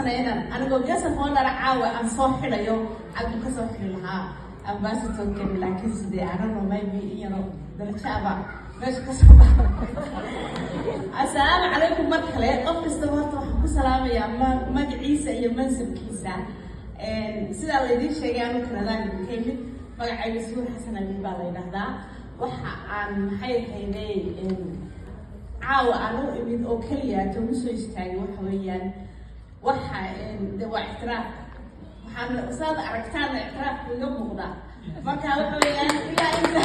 faraxsanay inaan anigoo guest of honor caawa aan soo xidhayo xaggu kasoo xidhi lahaa ambassadorkani, laakiin sidee, I don't know, maybe in yaro darajo aba meesha kasoo baxa. Assalaamu calaykum mar kale. Qof kastaba horta waxaan ku salaamayaa magaciisa iyo mansabkiisa. Sidaa laydiin sheegay, anu Kanadaan ka yimid. Magacayga Suur Xasan Amin baa la yidhahdaa. Waxa aan, maxay ahayday, caawa aan u imid oo keliya toonu soo istaagay waxa weeyaan, waxa de waa ictiraaf. Waxaan saad aragtaana ictiraafku iga muuqda. Marka waxa weeyaan, ilaa inta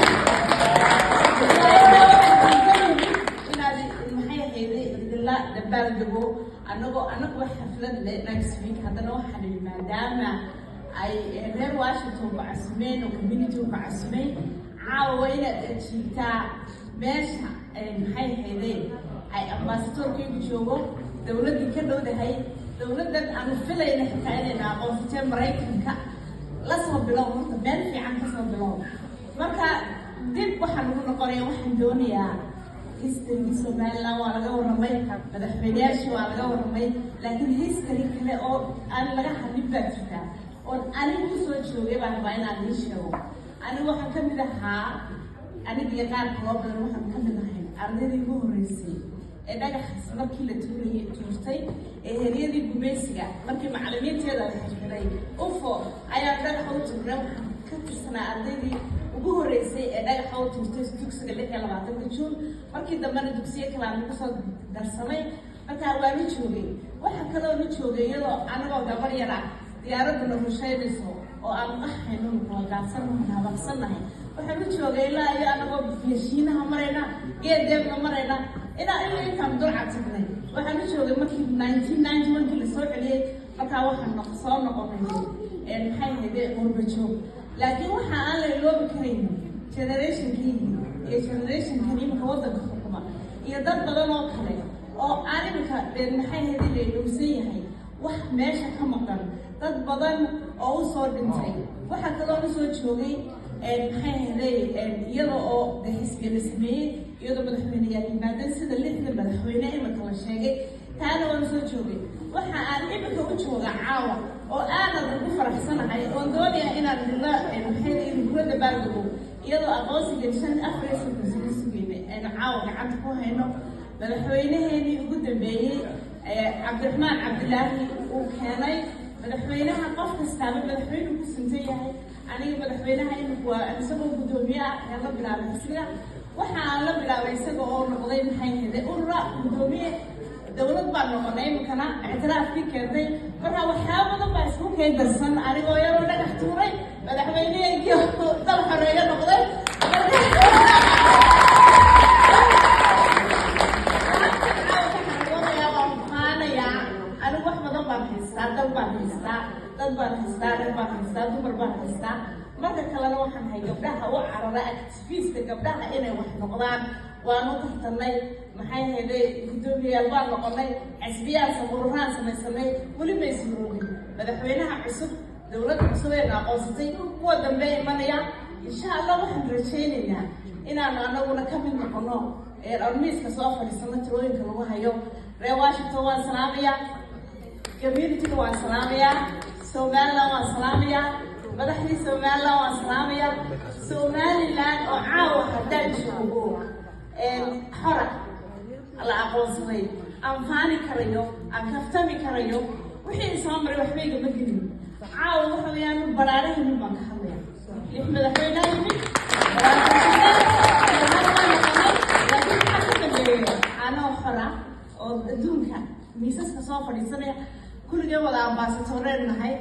inaad, maxay ahayday, idinla dabaaldego anagoo anaguba xaflad leh next week. Haddana waxaan idhi, maadaama ay reer Washington ku casumeen oo community ku casumay, caawa waa inaad ajiibtaa meesha, maxay ahayday, ay ambassadorkaygu joogo, dowladdii ka dhowdahay, dowladdan aanu filayna xitaa inayna aqoonsatee, Maraykanka. La soo bilow horta, meel fiican ka soo bilow. Marka dib waxaan ugu noqonaya, waxaan doonayaa, historygii Somaliland waa laga warramay, madaxweyneyaashii waa laga warramay, laakiin history kale oo aan laga hadlin baa jirta oon anigu usoo joogay baan rabaa inaan ii sheego. Anigu waxaan ka mid ahaa, aniga iyo qaar kaloo badan, waxaan ka mid ahay ardaydii ugu horreysay ee dhagaxaas markii la tuurayay tuurtay, ee heryadii gumaysiga markii macallimiinteeda la xirxiray UFO ayaa dhagaxa u tuurnay. Waxaan ka tirsanaa ardaydii ugu horreysay ee dhagaxa u tuurtay dugsiga 26-ka Juun. Markii dambena dugsiyo kale aan lagu soo darsamay. Markaa waanu joogay. Waxaa kaloonu joogay iyadoo anagoo gabar yar ah diyaaraduna rushaynayso oo aan qaxayno, kala gaadsannahay, habaqsannahay. Waxaan u joogay ilaa iyo anagoo yashiinaha marayna, geedeebna marayna, ilaa intaan dulca tagnay. Waxaan u joogay markii 1991-kii lasoo celiyey. Markaa waxaan soo noqonay, maxay ahayde, qurba joog. Laakiin waxa aan la iloobi karayn, generationkii iyo generationkan iminka waddanka xukuma iyo dad badan oo kale oo aan iminka, maxay ahayde, la ilowsan yahay, wax meesha ka maqan, dad badan oo usoo dhintay. Waxaa kaloo usoo joogay, maxay ahayday, iyada oo de xisbiya la sameeyey, iyadoo madaxweyneyaal yimaadeen, sida lixda madaxweyne iminka la sheegay, taana waan soo joogay. Waxa aan iminka u jooga caawa oo aanad ugu faraxsanahay oon doonaya inaan idinla, maxay, idinkula dabaaldego, iyadoo aqoonsigan 35 sano sugeynay aynu caawa gacanta ku hayno, madaxweyneheenii ugu dambeeyey, Cabdiraxmaan Cabdilaahi, uu keenay. Madaxweynaha qof kastaaba madaxweynu ku suntan yahay. Aniga madaxweynaha imika waa isagoo guddoomiye ah ayaan la bilaabay xisbiga. Waxa aan la bilaabay isaga oo noqday, maxay ahayde, urura guddoomiye. Dowlad baan noqonay iminkana, ictiraafkii keentay. Marka waxyaaba badan baa isku keen darsan: anigoo yaroo dhagax tuuray, madaxweyneheygii dal xoreeyo noqday. Waan faanayaa anigu. Wax badan baan haystaa: dal baan haystaa, dad baan haystaa, rag baan haystaa, dumar baan haystaa. Marka kalena waxaan hay gabdhaha u carara, activistka gabdhaha inay wax noqdaan. Waanu tartanay, maxay hayday, guddoomiyayaal baan noqonay, xisbiyaal ururaan samaysanay. Weli may suuroobin. Madaxweynaha cusub, dowladda cusub aynu aqoonsatay, kuwa dambe imanaya, insha Allah, waxaan rajaynaynaa inaanu anaguna ka mid noqono aan miiska soo fadhiisano tirooyinka lagu hayo. Reer Washington waan salaamayaa, communityga waan salaamayaa, Somaliland waan salaamayaa, madaxdii Somaliland waan salaamayaa. Somaliland oo caawa haddaan joogo xora la aqoonsaday, aan faani karayo, aan kaftami karayo, wixii soo maray waxba igama gelin. Caawa waxa weeyaan baraarahaynin baan ka hadlaya. Lix madaxweynaha yimid, laakiin maxaa ka dambeeya? Anoo xora oo adduunka miisaska soo fadhiisanaya, kulligeen wada ambassadoreen nahay.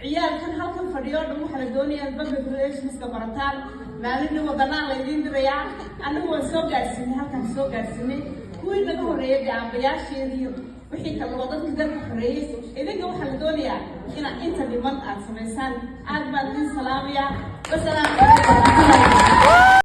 Ciyaalkan halkan fadhiyo o dhan waxaa la doonayaa public relationska barataan. Maalin wadanaan laydiin dirayaa. Anigu waan soo gaadhsiinay, halkaan soo gaadhsiinay. Kuwii naga horreeyay dee aabayaasheedii, wixii kale waa dadkii dalka xoreeyey. Idinka waxaa la doonayaa inaad inta dhiman aad samaysaan. Aad baan idin salaamayaa. Wasalaamu calaykum.